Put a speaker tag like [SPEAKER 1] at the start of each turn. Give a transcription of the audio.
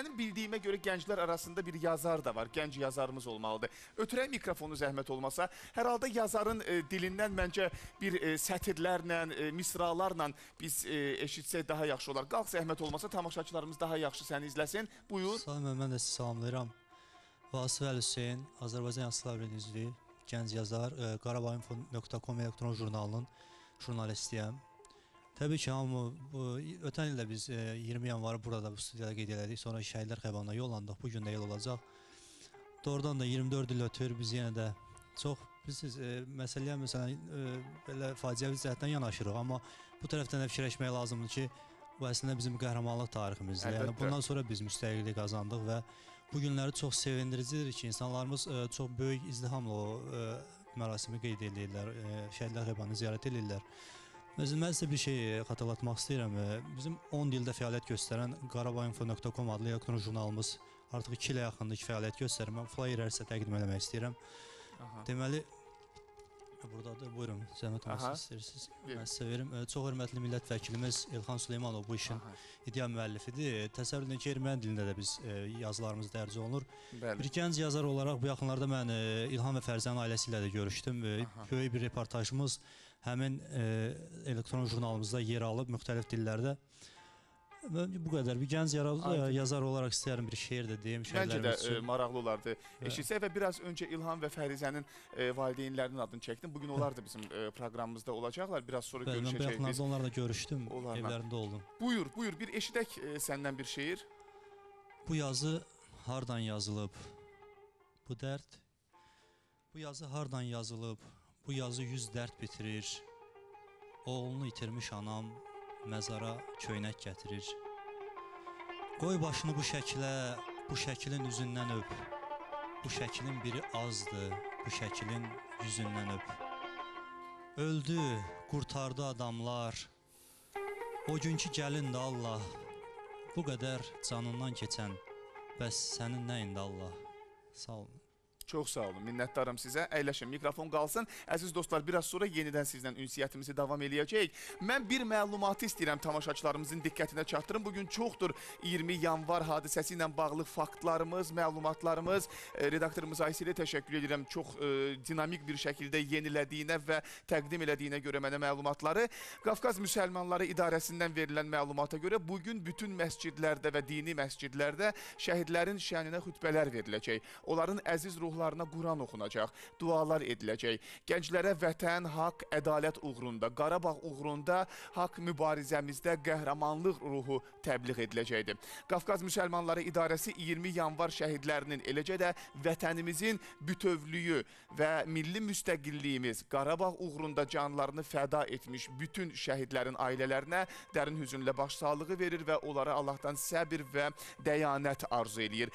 [SPEAKER 1] Mənim bildiyimə görə gənclər arasında bir yazar da var. Gənc yazarımız olmalıdır. Ötürək mikrofonu zəhmət olmasa. Hər halda yazarın dilindən məncə bir sətirlərlə, misralarla biz eşitsək daha yaxşı olar. Qalx zəhmət olmasa, tamaşaçılarımız daha yaxşı səni izləsin. Buyur.
[SPEAKER 2] Salam, mən də sizi salamlayıram. Vasif Əlhüseyn, Azərbaycan Yazıçılar Birliyinin üzvü, gənc yazar, Qarabainfo.com elektron jurnalının jurnalistiyəm. Təbii ki, hamı, ötən ildə biz 20 yanvarı burada bu studiyada qeyd elədik, sonra Şəhidlər Xiyabanına yollandıq, bu gün də el olacaq. Doğrudan da 24 il ötür, biz yenə də çox, bilirsiniz, məsələyə məsələn, belə faciəvi cəhətdən yanaşırıq, amma bu tərəfdən də fikirləşmək lazımdır ki, bu əslində bizim qəhrəmanlıq tariximizdir. Yəni, bundan sonra biz müstəqillik qazandıq və bu günləri çox sevindiricidir ki, insanlarımız çox böyük izdihamla o mərasimi qeyd edirlər, Şəhidlər Xiyabanını ziyarət edirlər. Mən sizə bir şey xatırlatmaq istəyirəm. Bizim 10 ildə fəaliyyət göstərən Qarabainfo.com adlı elektron jurnalımız artıq 2 ilə yaxındır ki, fəaliyyət göstərir. Mən flyerləri sizə təqdim eləmək istəyirəm. Aha. Deməli, buradadır, buyurun, zəhmət olmasa istəyirsiniz. Mən sizə verim. Çox hörmətli millət vəkilimiz Elxan Süleymanov bu işin ideal müəllifidir. Təsəvvür edin ki, erməni dilində də biz yazılarımız dərc olunur. Bəli. Bir gənc yazar olaraq bu yaxınlarda mən İlham və Fərzənin ailəsi ilə də görüşdüm. Aha. Böyük bir reportajımız həmin elektron jurnalımızda yer alıb müxtəlif dillərdə. Mən bu qədər. Bir gənc yazar olaraq istəyərəm bir şeir də deyim.
[SPEAKER 1] Məncə də maraqlı olardı eşitsək və biraz öncə İlham və Fərizənin valideynlərinin adını çəkdim. Bugün onlar da bizim proqramımızda olacaqlar. Biraz sonra görüşəcəyik biz. Mən bu
[SPEAKER 2] yaxınlarda onlarla görüşdüm, evlərində oldum.
[SPEAKER 1] Buyur, buyur. Bir eşidək səndən bir şeir.
[SPEAKER 2] Bu yazı hardan yazılıb? Bu dərd. Bu yazı hardan yazılıb? Bu yazı 100 dərd bitirir. Oğlunu itirmiş anam məzara köynək gətirir. Qoy başını bu şəklə, bu şəklin üzündən öp. Bu şəklin biri azdır, bu şəklin yüzündən öp. Öldü, qurtardı adamlar. O günkü gəlin də Allah. Bu qədər canından keçən, bəs sənin nəyində Allah? Sağ olun.
[SPEAKER 1] Çox sağ olun, minnətdarım sizə. Əyləşin, mikrofon qalsın. Əziz dostlar, biraz sonra yenidən sizlə ünsiyyətimizi davam eləyəcəyik. Mən bir məlumatı istəyirəm tamaşaçılarımızın diqqətinə çatdırım. Bugün çoxdur 20 yanvar hadisəsi ilə bağlı faktlarımız, məlumatlarımız. Redaktorumuz Ayselə təşəkkür edirəm. Çox dinamik bir şəkildə yenilədiyinə və təqdim elədiyinə görə mənə məlumatları. Qafqaz Müsəlmanları İdarəsindən verilən məlumata görə bugün bütün məscidlərdə və dini məscidlərdə şəhidlərin şəninə xütbələr veriləcək. Onların əziz ruhlarına Quran oxunacaq, dualar ediləcək. Gənclərə vətən, haqq, ədalət uğrunda, Qarabağ uğrunda haqq mübarizəmizdə qəhrəmanlıq ruhu təbliğ ediləcəkdir. Qafqaz Müsəlmanları İdarəsi 20 yanvar şəhidlərinin, eləcə də vətənimizin bütövlüyü və milli müstəqilliyimiz Qarabağ uğrunda canlarını fəda etmiş bütün şəhidlərin ailələrinə dərin hüzünlə başsağlığı verir və onlara Allahdan səbir və dəyanət arzu eləyir.